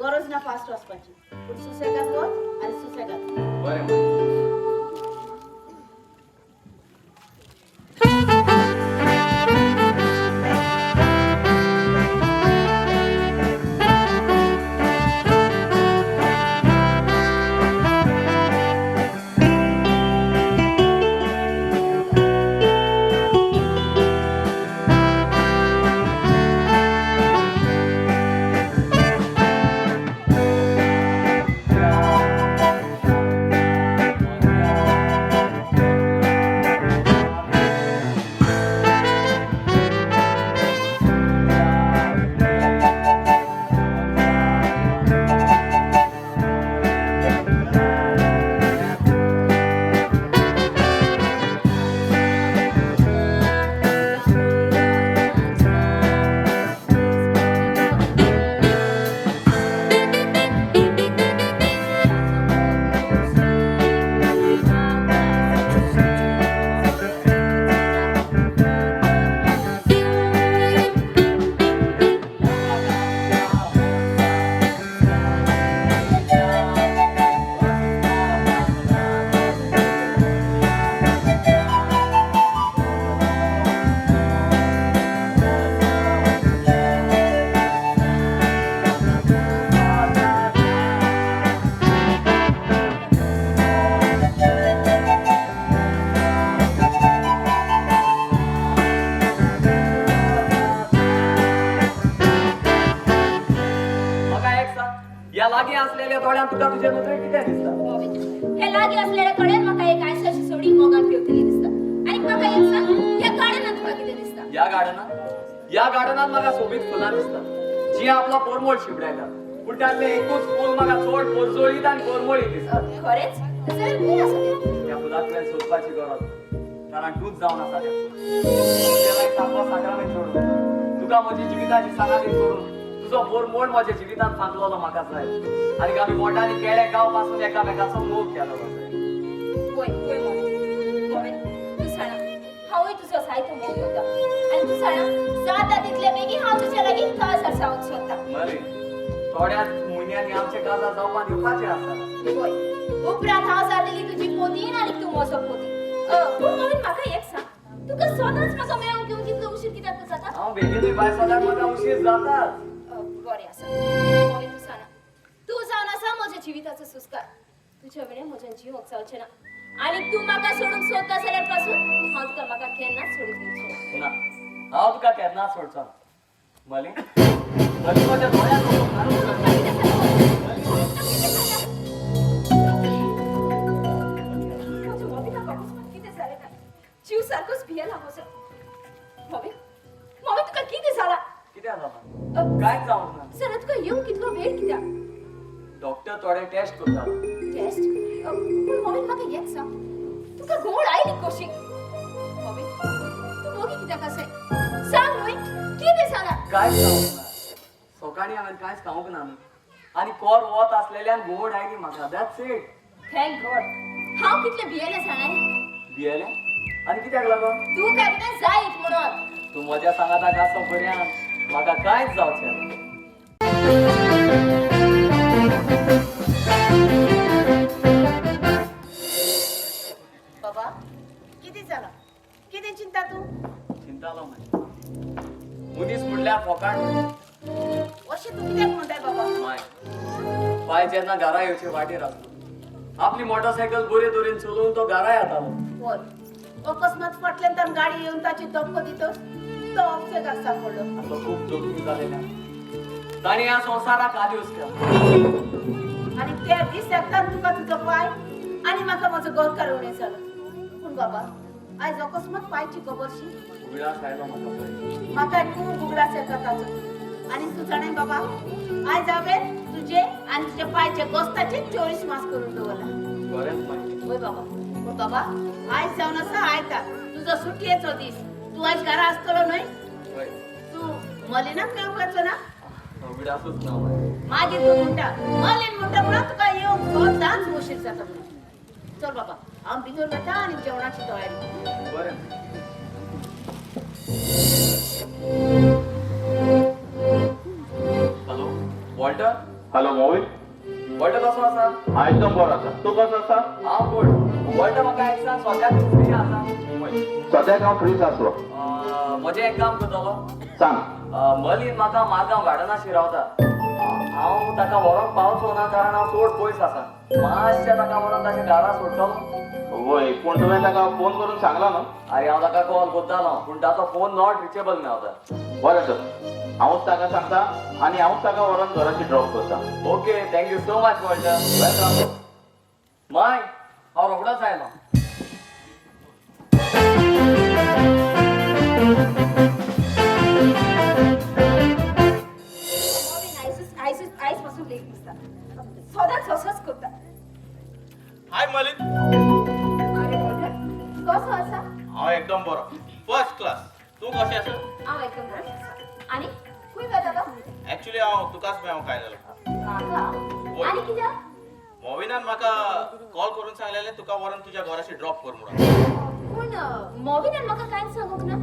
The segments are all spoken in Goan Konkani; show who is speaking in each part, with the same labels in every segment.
Speaker 1: गरज ना फास्ट वचपाची, पूण सुसेगाद वच आनी सुसेगाद.
Speaker 2: बरें.
Speaker 3: Yeah.
Speaker 2: वयल्यान तुका तुजे नदरेक कितें दिसता?
Speaker 3: हे लागीं असलेल्या कडेन म्हाका एक आयसाची सोडी मोगान पेवतली दिसता. आनी म्हाका एक सांग, ह्या गार्डनांत तुका कितें दिसता?
Speaker 2: ह्या गार्डनात, ह्या गार्डनात म्हाका सोबीत फुलां दिसता, जी आपलो परमळ शिंपडायता. पूण तातलें एकूच फूल म्हाका चड परजळीत आनी परमळीत दिसता.
Speaker 3: खरेंच? जाल्यार खंय आसा तें?
Speaker 2: त्या फुलांतल्यान सोदपाची गरज, कारण तूंच जावन आसा तें फूल. तुजें सामको साक्रामेंत सोडून, तुका म्हजी जिविताची सांगाती सोडून तुजो परमळ म्हज्या जिवितांत फांकलोलो म्हाका जाय. आनी आमी मोटांनी केळ्या गांव पासून एकामेकाचो मोग केलो जाय.
Speaker 3: पळय पळय मोमेन, मोमेन, तूं जाणा हांवूय तुजो जायतो मोग करता. आनी तूं जाणा जाता तितले बेगीन हांव तुज्या लागीं काजार जावंक सोदता.
Speaker 2: मरे, थोड्याच म्हयन्यांनी आमचे काजार जावपाक येवपाचें आसा.
Speaker 3: पळय, उपरांत हांव जातली तुजी पोतीन आनी तूं म्हजो पोती. पूण मोमेन, म्हाका एक सांग, तुका सदांच म्हाका मेळोवंक घेवंक तितलो उशीर कित्याक जाता?
Speaker 2: हांव बेगीनूय भायर सरल्यार म्हाका उशीर जाताच.
Speaker 3: बरें आसा मोमेन, तूं जाणा, तूं जावन आसा म्हज्या जिविताचो सुस्कार. तुज्या विणें म्हज्यान जिवंक जावचें ना. आनी तूं म्हाका सोडूंक सोदता जाल्यार पासून हांव तुका म्हाका केन्नाच सोडूंक दिवचें ना.
Speaker 2: ना, हांव तुका केन्नाच सोडचो ना. मली, मली, म्हज्या दोळ्यांत वचून मारून उडय.
Speaker 3: कितें जालें? कितें जालें? म्हज्या मोबिनाक अकस्मात कितें जालें काय? जीव सारकोच भियेला म्हजो. मोबी, मोबी, तुका कितें जालां?
Speaker 2: कितें जालां? कांयच जावंक ना.
Speaker 3: सर, तुका येवंक कितलो वेळ कित्याक?
Speaker 2: डॉक्टर थोडे टेस्ट करता.
Speaker 3: टेस्ट? पूण मोबीन, म्हाका एक सांग, तुका घुंवळ आयली कशी? मोबीन, तूं मोगी कित्याक आसाय? सांग न्हय, कितें जालां?
Speaker 2: कांयच जावंक ना. सकाळीं हांवें कांयच खावंक ना न्हू, आनी कोर वत आसलेल्यान घुंवळ आयली म्हाका. That's it.
Speaker 3: Thank God. हांव कितलें भियेलें जाणाय?
Speaker 2: भियेलें? आनी कित्याक लागून?
Speaker 3: तूं काय कितें जायत म्हणून.
Speaker 2: तूं म्हज्या सांगाताक आसप बऱ्यान म्हाका कांयच जावचें ना.
Speaker 1: बाबा, कितें जालां? कितें चिंता तूं?
Speaker 2: चिंतालो माय, मनीस म्हणल्यार फोकाण न्हू.
Speaker 1: अशें तूं कित्याक म्हणटाय बाबा?
Speaker 2: माय, पाय जेन्ना घरा येवचे वाटेर आसलो, आपली मोटरसायकल बरे तरेन चलोवन तो घरा येतालो.
Speaker 1: वय, अकस्मात फाटल्यान तान गाडी येवन ताची धपको दितच तो अपसेगाक सापडलो.
Speaker 2: तो खूब जोखमी जालेल्या ताणें ह्या संवसाराक आदिवस केलो.
Speaker 1: आनी त्या दिसाक तान तुका तुजो पाय आनी म्हाका म्हजो घरकार उणें जालो. पूण बाबा, आयज अकस्मात पायची खबरशी?
Speaker 2: उगडास आयलो म्हाका पळय.
Speaker 1: म्हाका खूब उगडास येता ताचो. आनी तूं जाणा बाबा, आयज हांवें तुजे आनी तुज्या पायचे गोस्ताचे 24 मास करून दवरला.
Speaker 2: बरेंच माय.
Speaker 1: वय बाबा. पूण बाबा, आयज जावन आसा आयतार, तुजो सुटयेचो दीस. तूं आयज घरा आसतलो न्हय?
Speaker 2: वय.
Speaker 1: तूं मलिनाक मेळपाचो ना?
Speaker 2: उगडासूच ना माय.
Speaker 1: मागीर तूं म्हणटा मलीन म्हणटा म्हणून तुका येवंक सदांच उशीर जाता म्हणून. चल बाबा, हांव भितर वता आनी जेवणाची तयारी.
Speaker 2: बरें. Hello Walter.
Speaker 4: हॅलो मोविन.
Speaker 2: वॉल्टर, कसो आसा?
Speaker 4: हांव एकदम बरो आसा, तूं कसो आसा?
Speaker 2: हांव गुड. वॉल्टर, म्हाका एक सांग, सद्याक तूं फ्री आसा?
Speaker 4: सद्याक हांव फ्रीच आसलो.
Speaker 2: म्हजें एक काम करतलो?
Speaker 4: सांग.
Speaker 2: मलीन म्हाका मारगांव गार्डनाशी रावता. हांव ताका व्हरोंक पावचो ना, कारण हांव चड पयस आसा. मातशें ताका व्हरोन ताच्या घरा सोडटलो?
Speaker 4: वय, पूण तुवें ताका फोन करून सांगला न्हू?
Speaker 2: आरे, हांव ताका कॉल करतालो, पूण ताचो फोन not reachable मेवता.
Speaker 4: बरें तर, हांवूच ताका सांगता आनी हांवूच ताका व्हरोन घराशी ड्रॉप करता.
Speaker 2: Okay, thank you so much Walter.
Speaker 4: Welcome.
Speaker 2: माय, हांव रोखडोच आयलो.
Speaker 3: मोबीन आयजूच आयजूच आयज पासून लेट दिसता. सदांच असोच करता.
Speaker 5: हाय मलिन.
Speaker 3: अरे वॉल्टर, कसो आसा?
Speaker 5: हांव एकदम बरो, फर्स्ट क्लास. तूं कशें आसा?
Speaker 3: हांव एकदम बरें आसा. आनी खंय वता तो?
Speaker 5: एक्चुअली हांव तुकाच मेळोंक आयलेलो.
Speaker 3: म्हाका? आनी कित्याक?
Speaker 5: मोविनान म्हाका कॉल करून सांगलेलें तुका व्हरोन तुज्या घराशी ड्रॉप कर म्हणून.
Speaker 3: पूण मोविनान म्हाका कांयच सांगूंक ना.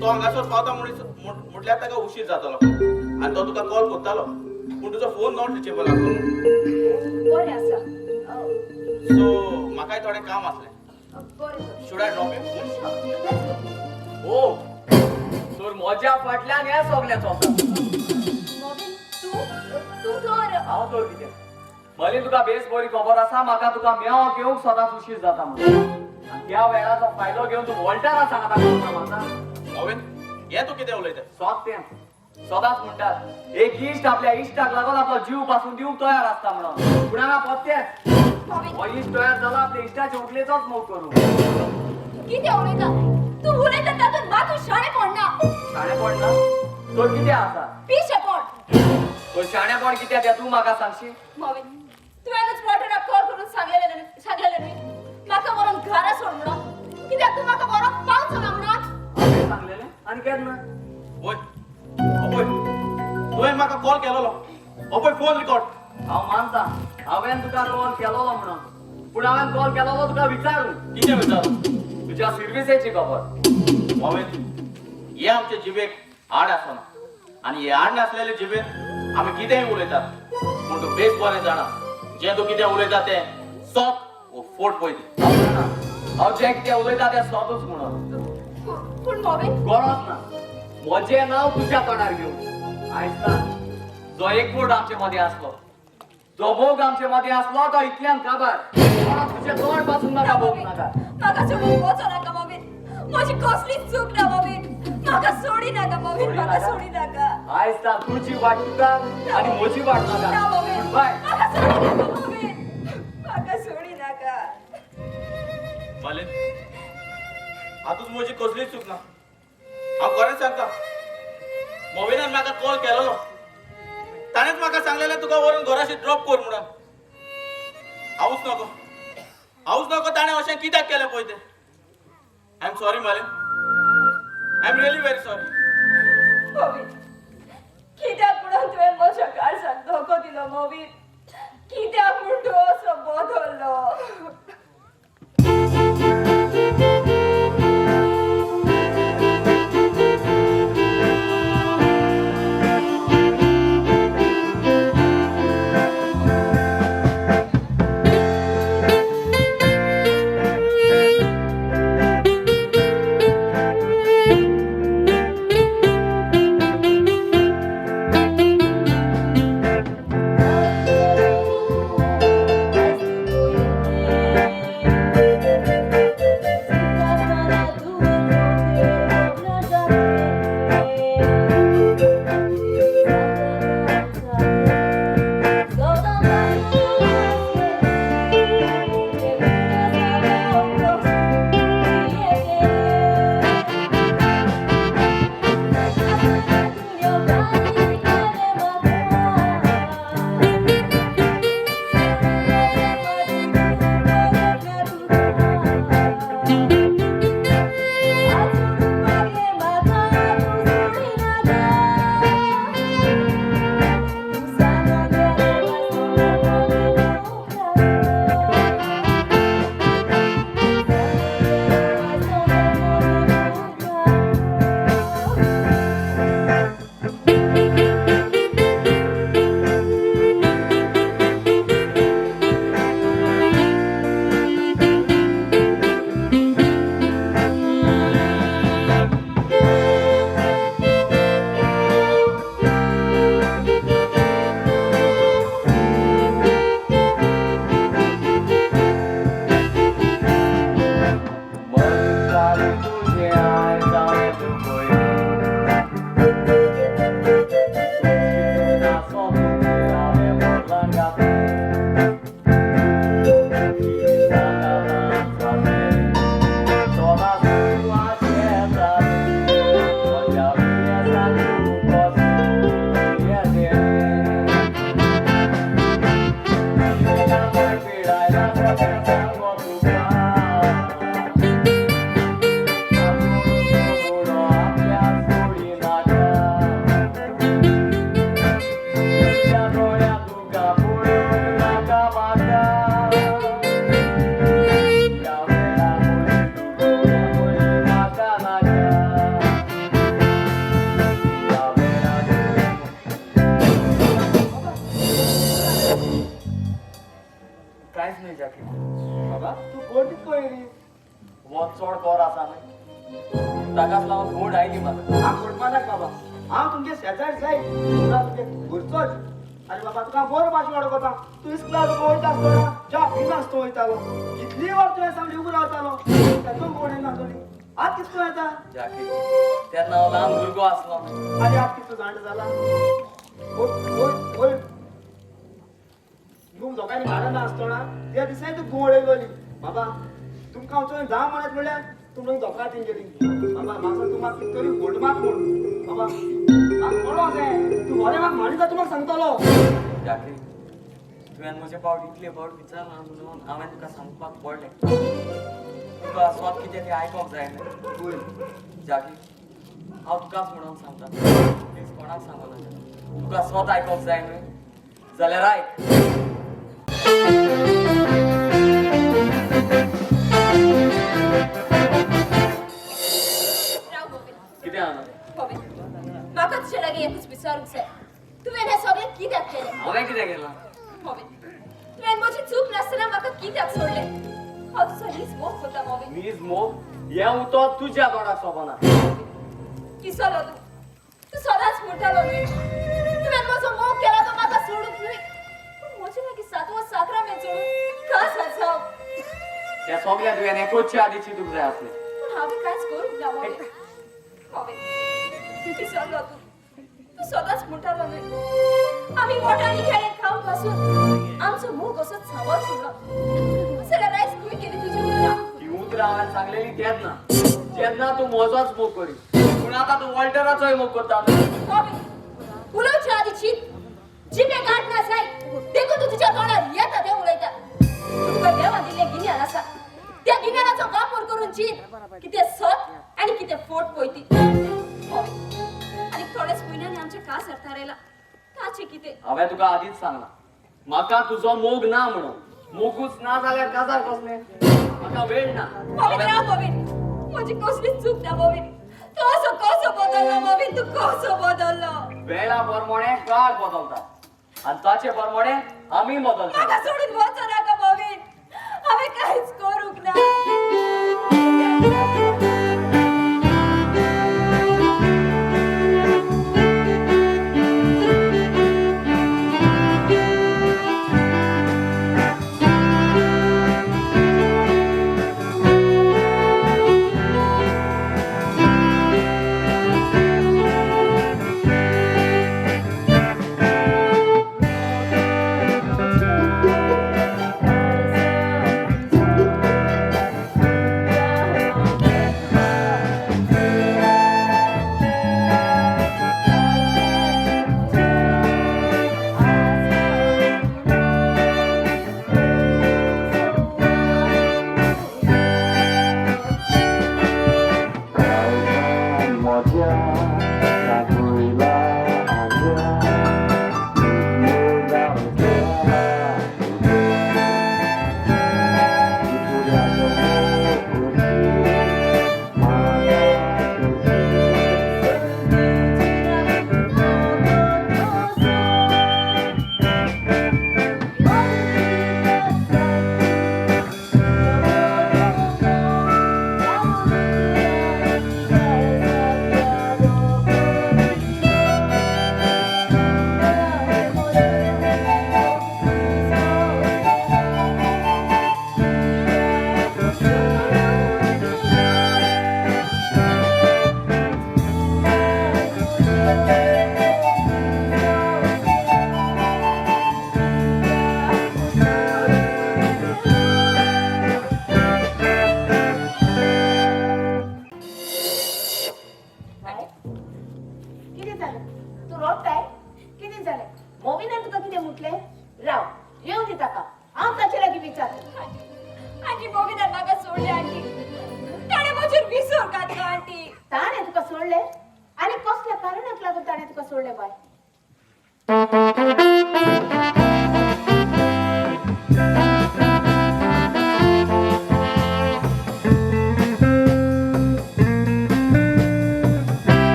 Speaker 5: तो हांगासर पावता म्हटल्यार ताका उशीर जातलो आनी तो तुका कॉल करतालो, पूण तुजो फोन not reachable आसलो.
Speaker 3: बरें आसा.
Speaker 5: सो म्हाकाय थोडें काम आसलें.
Speaker 3: बरें तर.
Speaker 5: Should I drop you?
Speaker 3: Yeah, sure. Let's go.
Speaker 2: ओ तर म्हज्या फाटल्यान हें सगळें चलता.
Speaker 3: मोविन, तूं तूं तर
Speaker 2: हांव तर कितें? मली, तुका बेस बरी खबर आसा, म्हाका तुका मेवोंक येवंक सदांच उशीर जाता म्हणून. आनी त्या वेळाचो फायदो घेवन तूं वॉल्टरा सांगता म्हाका?
Speaker 5: मोविन, हें तूं कितें उलयता?
Speaker 2: सोद तें. सदांच म्हणटात एक इश्ट आपल्या इश्टाक लागून आपलो जीव पासून दिवंक तयार आसता म्हणून. पूण हांगा पत्तेच हो इश्ट तयार जाला आपल्या इश्टाचे उगलेचोच मोग करूं.
Speaker 3: कितें उलयता तूं? उलयता तातूंत मातूं शाणेपण ना.
Speaker 2: शाणेपण ना तर कितें आसा?
Speaker 3: पिशेपण.
Speaker 2: तर शाणेपण कितें तें तूं म्हाका सांगशी?
Speaker 3: मोविन, तुवेंच वॉटराक कॉल करून सांगलेलें न्ही म्हाका व्हरोन घरा सोड म्हणून. कित्याक तूं म्हाका व्हरोन पावचो ना म्हणून?
Speaker 2: हांवें सांगलेलें आनी केन्ना?
Speaker 5: वय अपोय, तुवें म्हाका कॉल केलोलो. अपोय फोन रिकॉर्ड.
Speaker 2: हांव मानता हांवें तुका कॉल केलोलो म्हणून, पूण हांवें कॉल केलोलो तुका विचारून.
Speaker 5: कितें विचारू?
Speaker 2: तुज्या सर्विसेची खबर.
Speaker 5: मोवेन, हे आमचे जिबेक आड आसना आनी हे आड नासलेले जिबेन आमी कितेंय उलयतात. पूण तूं बेस बरें जाणा, जें तूं कितें उलयता तें सत वो फोट पळय ती.
Speaker 2: हांव जाणा हांव जें कितें उलयता तें सतूच म्हणून.
Speaker 3: पूण मोविन,
Speaker 2: गरज ना म्हजें नांव तुज्या तोंडार घेवन. आयज ना जो एकवट आमचे मदीं आसलो, जो मोग आमचे मदीं आसलो तो इतल्यान काबार. तुजें तोंड पासून म्हाका भोग नाका.
Speaker 3: म्हाका सोडून वचो नाका मोविन. म्हजी कसलीच चूक ना मोविन. म्हाका सोडी नाका मोविन, म्हाका सोडी नाका.
Speaker 2: आयज ना तुजी वाट तुका आनी म्हजी वाट नाका.
Speaker 3: ना मोविन,
Speaker 2: बाय.
Speaker 3: म्हाका सोडी नाका मोविन, म्हाका सोडी नाका.
Speaker 5: माले, आतूच म्हजी कसलीच चूक ना. हांव खरेंच सांगता, मोविनान म्हाका कॉल केलोलो. ताणेंच म्हाका सांगलेलें तुका व्हरून घराशी ड्रॉप कर म्हणून. हांवूच नको, हांवूच नको ताणें अशें कित्याक केलें पळय तें. I am sorry Malen, I am really very sorry.
Speaker 3: Movin, कित्याक म्हणून तुवें म्हज्या काळजाक धोको दिलो मोविन? कित्याक म्हूण तूं असो बदल्लो?
Speaker 2: कांयच न्हय जाकी.
Speaker 6: बाबा, तूं कोण तितको येयली?
Speaker 2: हो चड कोर आसा न्हय, ताकाच लागून गोड आयली म्हाका.
Speaker 6: हांव कोटमानाक बाबा, हांव तुमगे शेजार जाय, तुका तुमगे घरचोच. आरे बाबा, तुका बरो भाशेन वळखता. तूं इस्कुलाक वयता आसतना च्या पिनासतना वयतालो. इतली वर तुवें सांगली उगो रावतालो, तातूंत गोड येनासली. आत कितको येता?
Speaker 2: जाकी, तेन्ना हांव ल्हान भुरगो आसलो.
Speaker 6: आनी आत कितलो जाणटो जाला? ओय ओय ओय, तुम लोकांनी मारना आसतना त्या दिसाय तूं गुंवळयलोली. बाबा तुमकां वचून जा म्हणत म्हणल्यार तुमकां धोका तेंगेली. बाबा म्हाका तूं म्हाका कितें तरी व्हड मात म्हूण. बाबा म्हाका कळो जाय तूं बरें म्हाका मानिता, तूं म्हाका सांगतलो.
Speaker 2: जाकी, तुवें म्हजे पावट इतले पावट विचारलां म्हणून हांवें तुका सांगपाक पडलें. तुका स्वत कितें तें आयकोंक जाय न्हय? जाकी, हांव तुकाच म्हणून सांगता, प्लीज कोणाक सांगो नाका. तुका स्वत आयकोंक जाय न्हय जाल्यार आयक.
Speaker 3: राव मोविन.
Speaker 2: कितें आहा?
Speaker 3: मोविन, म्हाका तुजे लागीं एकूच विचारूंक जाय. तुवें हें सगळें कित्याक केलें?
Speaker 2: हांवें कितें केलां?
Speaker 3: मोविन, तुवें म्हजी चूक नासतना म्हाका कित्याक सोडलें? हांव तुजो नीज मोग करता मोविन.
Speaker 2: नीज मोग हें उतर तुज्या तोंडाक सोबना.
Speaker 3: किसलो तूं, तूं सदांच म्हणटालो न्हय तुवें म्हजो मोग केला तो म्हाका सोडूंक न्हय, पूण म्हजे लागीं सातवो साक्रामेंत जोडून काजार जावंक.
Speaker 2: त्या सगळ्या तुवें एकूच आदीं चिंतूंक जाय आसलें.
Speaker 3: पूण हांवें कांयच करूंक ना मोविन. मोविन, किसलो तूं, तूं सदांच म्हणटालो न्हय आमी मोटांनी खेळें खावन पासून आमचो मोग असोच सांबाळ सोडलो, जाल्यार आयज खंय गेली तुजी उतरां?
Speaker 2: ती उतरां हांवें सांगलेली तेन्ना जेन्ना तूं म्हजोच मोग करी, पूण आतां तूं वॉल्टराचोय मोग करता न्हय.
Speaker 3: मोविन, उलोवच्या आदी चीत, जिबे गांठ ना जाय देखून तूं तुज्या तोंडार येता तें उलयता. तुका देवान दिल्लें गिन्यान आसा, त्या गिन्यानाचो वापर करून चीत कितें सत आनी कितें फोट पळयती. मोविन, आनी थोड्याच म्हयन्यांनी आमचें काजार थारायलां, ताचें कितें?
Speaker 2: हांवें तुका आदींच सांगलां म्हाका तुजो मोग ना म्हणून. मोगूच ना जाल्यार काजार कसलें? म्हाका वेळ ना.
Speaker 3: मोविन, राव मोविन, म्हजी कसलीच चूक ना मोविन. तूं असो कसो बदल्लो मोविन, तूं कसो बदल्लो?
Speaker 2: वेळा प्रमाणे काळ बदलता आनी ताचे प्रमाणे आमी बदलता.
Speaker 3: म्हाका सोडून वचो नाका मोविन, हांवें कांयच करूंक ना.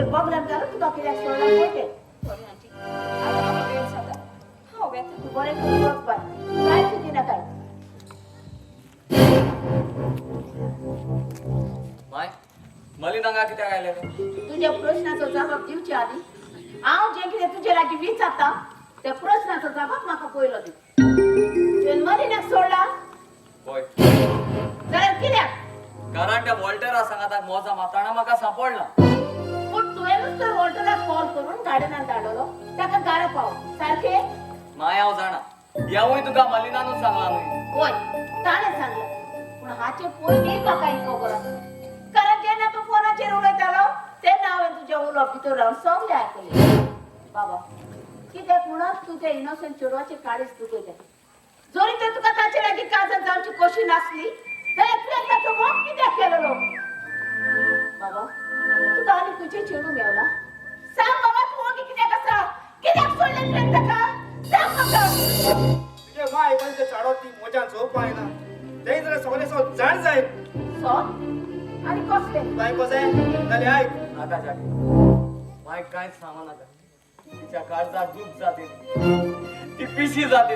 Speaker 1: तुजेर बगल्यान घालून तुका कित्याक सोडला पळय तें.
Speaker 3: सॉरी आंटी, आतां म्हाका वेळ जाता, हांव वेता.
Speaker 1: तूं बरें करून वच बाय, कांय चिंती नाका.
Speaker 2: माय, मलिन हांगा कित्याक आयलें?
Speaker 1: तुज्या प्रश्नाचो जबाब दिवचे आदी हांव जें कितें तुजे लागीं विचारता त्या प्रश्नाचो जबाब म्हाका पयलो दी. तुवें मलिनाक सोडला?
Speaker 2: हय.
Speaker 1: जाल्यार कित्याक?
Speaker 2: कारण त्या वॉल्टरा सांगाताक मोजा माताना म्हाका सांपडला.
Speaker 1: पूण तुवेंनूच तर वॉल्टराक कॉल करून गार्डनान धाडलो ताका गारा पाव सारकें?
Speaker 2: माय, हांव जाणा हेंवूय तुका मलिनानूच सांगलां न्हय?
Speaker 1: होय, ताणें सांगलें. पूण हाचे पयलीं म्हाका ही खबर आसा, कारण जेन्ना तूं फोनाचेर उलयतालो तेन्ना हांवें तुजें उलोवप भितर रावन सगळें आयकलें. बाबा, कित्याक म्हणून तूं त्या इनोसंट चेडवाचें काळीज दुखयता? जरी तर तुका ताचे लागीं काजार जावची कशी नासली जाल्यार तुवें ताचो मोग कित्याक केलेलो? बाबा, तुका आनी खंयचें चेडूं मेवला? सांग बाबा, तूं ओगी कित्याक आसा? कित्याक सोडलें तुवें ताका? सांग म्हाका.
Speaker 6: तुजे माय बापायचे चाडो ती म्हज्यान सोंपा येना. तें जाल्यार सगळें सो जाण जाय.
Speaker 1: सो आनी कसलें?
Speaker 6: तुका आयको जाय जाल्यार आयक.
Speaker 2: नाका जाकी, माय कांयच सांगो नाका. तिच्या काळजाक दूख जाते, ती पिशी जाते.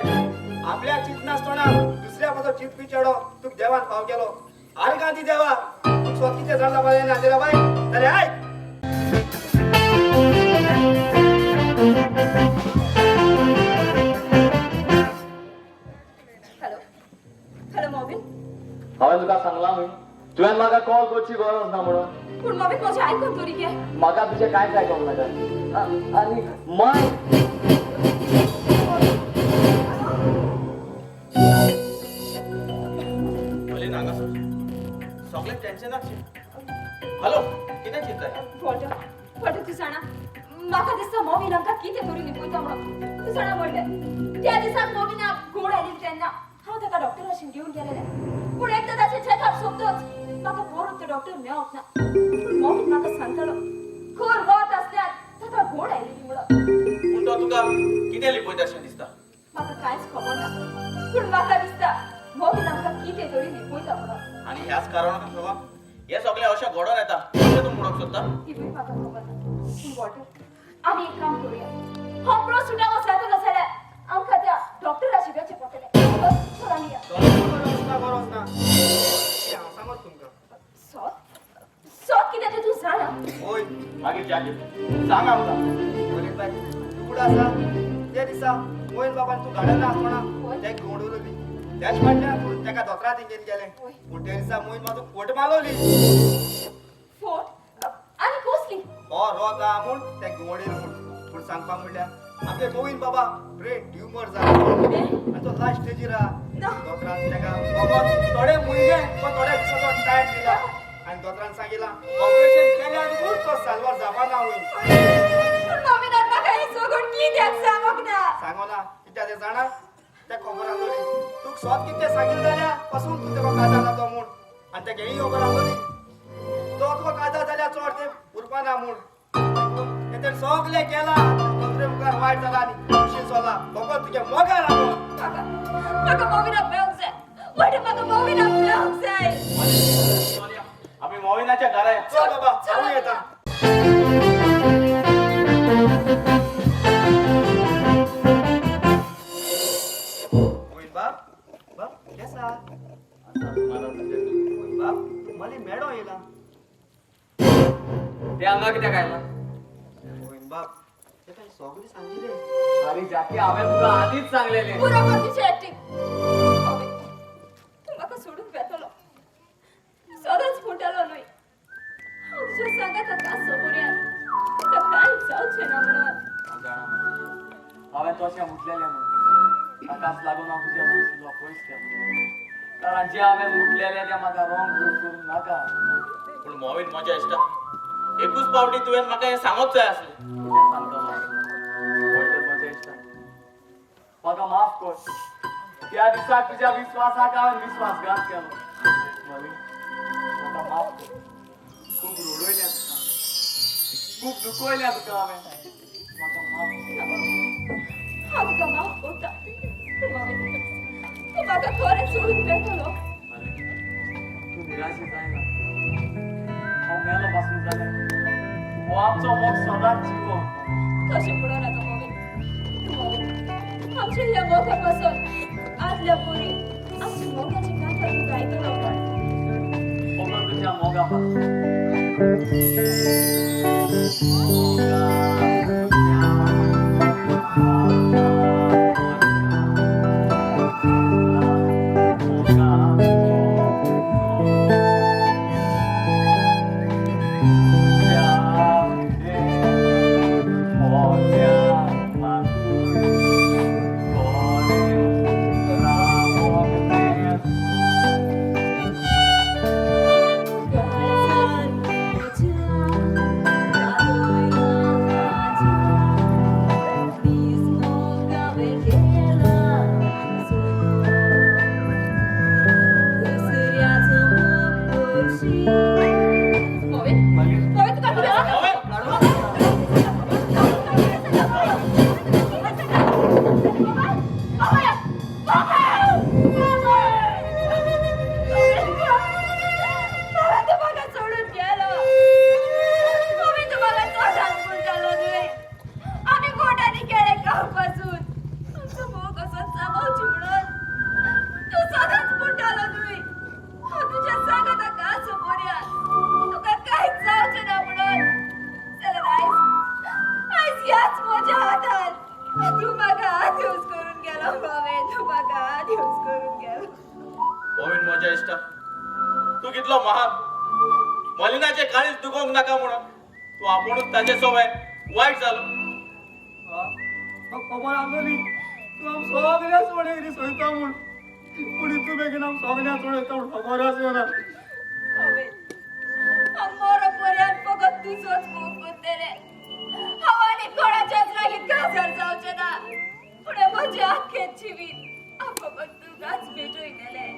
Speaker 6: आपल्या चिंत नासतना दुसऱ्या पासो चिंतपी चेडो तुका देवान फाव केलो. आरे गांधी देवा, तुका स्वत कितें जाण जावपा जाय नाजेरा बाय, जाल्यार आयक.
Speaker 3: Hello hello Movin.
Speaker 2: हांवें तुका सांगलां न्हय तुवें म्हाका कॉल करची गरज ना म्हणून.
Speaker 3: पूण मोविन म्हजें आयकून तरी घे.
Speaker 2: म्हाका तुजें कांयच आयकोंक नाका. आनी माय,
Speaker 5: मलिन हांगासर सगळें टेन्शनाक. हॅलो, कितें चिंताय?
Speaker 3: वॉल्टर, वॉल्टर, तूं जाणा म्हाका दिसता मोविन आमकां कितें तरी लिपयता म्हणून. तूं जाणा वॉल्टर, त्या दिसाक मोविनाक गोड आयली तेन्ना हांव ताका डॉक्टराशीन घेवन गेलेलें. पूण एकदां ताचें चॅकअप सोंपतच म्हाका परत तो डॉक्टर मेळोंक ना. पूण मोविन म्हाका सांगतालो खर वत आसल्यार ताका गोड आयलेली म्हणून.
Speaker 5: पूण तो तुका कितें लिपयता अशें दिसता?
Speaker 3: म्हाका कांयच खबर ना, पूण म्हाका दिसता मोविन आमकां कितें तरी लिपयता म्हणून.
Speaker 5: आनी ह्याच कारणाक लागून हें सगळें अशें घडोवन येता अशें तूं म्हणूंक सोदता?
Speaker 3: तिवूय म्हाका खबर ना. पूण वॉल्टर, आमी एक काम करुया. हो प्रस्न सुटावो जातलो जाल्यार आमकां त्या डॉक्टराशी वचचें पडटलें. चल आमी या.
Speaker 6: गरज ना, गरज ना, तें हांव सांगत तुमकां.
Speaker 3: सत सत कितें तें तूं जाणा?
Speaker 6: होय.
Speaker 5: मागीर जाकी, सांग आमकां.
Speaker 6: मलिन बाय, तूं कुठं आसा त्या दिसा मोहन बाबान तूं गार्डन आसतना ते गोडवली त्याच फाटल्यान तूं ताका दोतरा तेंगेर गेलें. पूण त्या दिसा मोहन बाबा तूं फोट मारवली.
Speaker 3: फोट आनी कसली?
Speaker 6: हो रोग आहा म्हूण ते गोवडीर म्हूण. पूण सांगपाक म्हणल्यार आमचे गोविंद बाबा ब्रेन ट्युमर जाला आनी तो लास्ट स्टेजीर आहा. दोतरान ताका फकत थोडे म्हयने वा थोड्या दिसाचो टायम दिला आनी दोतरान सांगिला ऑपरेशन केल्यार म्हूण तो साल्वार जावपा ना होय.
Speaker 3: पूण मोविनान म्हाका हें सगळें कित्याक सांगूंक ना?
Speaker 6: सांगो ना कित्याक तें जाणा? तें खबर आसली तुका सत कितें सांगिल्लें जाल्यार पसून तूं तेका काजार जातो म्हूण. आनी तेका हेंय खबर आसली तो तुका काजार जाल्यार चड तें उरपा ना म्हूण. तें सगळें केलां दोतरे मुखार वायट जाला आनी खुशी सोला फकत तुज्या मोगार लागून.
Speaker 3: म्हाका म्हाका मोविनाक मेळोंक जाय. वॉल्टर, म्हाका मोविनाक मेळोंक जाय.
Speaker 5: आमी मोविनाच्या घरा या.
Speaker 6: चल बाबा, हांव येता. मोहीन बाब, बाब केसा? मोहीन बाब, मला मेडो येयला.
Speaker 2: ते हांगा कित्याक आयला?
Speaker 6: मोहीन बाब, ते काय सगळें सांगिल्लें.
Speaker 2: अरे जाकी, हांवें तुका आदींच सांगलेलें.
Speaker 3: पुरो कर तुजी एक्टिंग. मोविन, तूं म्हाका सोडून वेतलो सदांच म्हणटालो न्हय हांव तुज्या सांगाताक आसचो पर्यंत तुका कांय जावचें ना म्हणून.
Speaker 2: हांव जाणा माय, हांवें तशें म्हटलेलें म्हणून ताकाच लागून हांव तुज्या सुशिलो पयस केलो. कारण जें हांवें म्हटलेलें तें म्हाका रॉंग प्रूफ करूंक नाका.
Speaker 5: पूण मोविन म्हज्या इश्टा, एकूच पावटी तुवें म्हाका हें सांगूंक जाय आसलें.
Speaker 2: कितें सांगतलो वॉल्टर म्हज्या इश्टा, म्हाका माफ कर. त्या दिसाक तुज्या विस्वासाक हांवें विस्वासघात केलो. मलिन, म्हाका माफ कर. खूब रडयलें तुका, खूब दुखयलें तुका हांवें. म्हाका माफ कर.
Speaker 3: हांव तुका माफ करता. मोविन, तूं म्हाका खरें सोडून वेतलो?
Speaker 2: मलिन, तूं निराशी जायना. हांव मेलो पासून जाल्यार हो आमचो मोग सदांच जिवो.
Speaker 3: तशें म्हणू नाका मोगेन. तूं आमच्या ह्या मोगा पासून आदल्या पुरी आमच्या मोगाची गाथा तूं गायतलो काय?
Speaker 2: फकत तुज्या मोगा पासून.
Speaker 5: तू कितलो महान. मलिनाचे काळीज दुखोवंक नाका म्हणून तू आपूणच ताचे सोबत वायट जालो.
Speaker 6: खबर आसली तूं आम सगळ्या सोडयली सोयता म्हूण, पूण तूं बेगीन आम सगळ्या सोडयता म्हूण खबर आसना.
Speaker 3: मोरो पर्यंत फकत तुजोच मोग करतले. हांव आनी कोणाच्याच लागीं काजार जावचें ना. पूण म्हजें आख्खें जिवीत हांव फकत तुकाच भेटयतलें.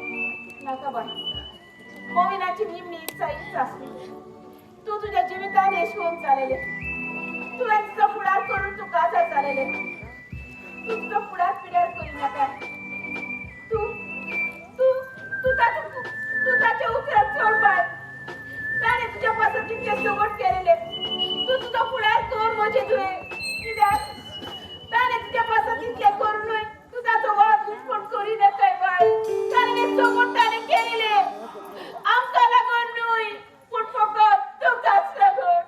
Speaker 1: नाका बाय, मोविनाची निमणी इत्सा हीच आसली. तूं तुज्या जिवितान यश होवंक जालेले. तुवें तुजो फुडार करून तूं काजार जालेले. तूं तुजो फुडार पिड्यार करी नाका. तूं तूं तूं ताचे तूं ताचे उपरांत चड बाय. ताणें तुज्या पासून तितकें सगट केलेले. तूं तुजो फुडार कर म्हजे तुवें. कित्याक ताणें तुज्या पासून तितकें करुनूय तूं ताचो वाद दुस्पट करी नाकाय बाय. ताणें सगट ताणें केलेले आमकां लागून न्हय, पूण फकत तुकाच लागून.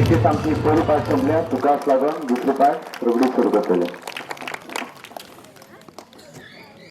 Speaker 4: इथेच आमची पहिली पाठ संपल्या. तुकाच लागून दुसरी पाठ रोखडीच सुरू करतले.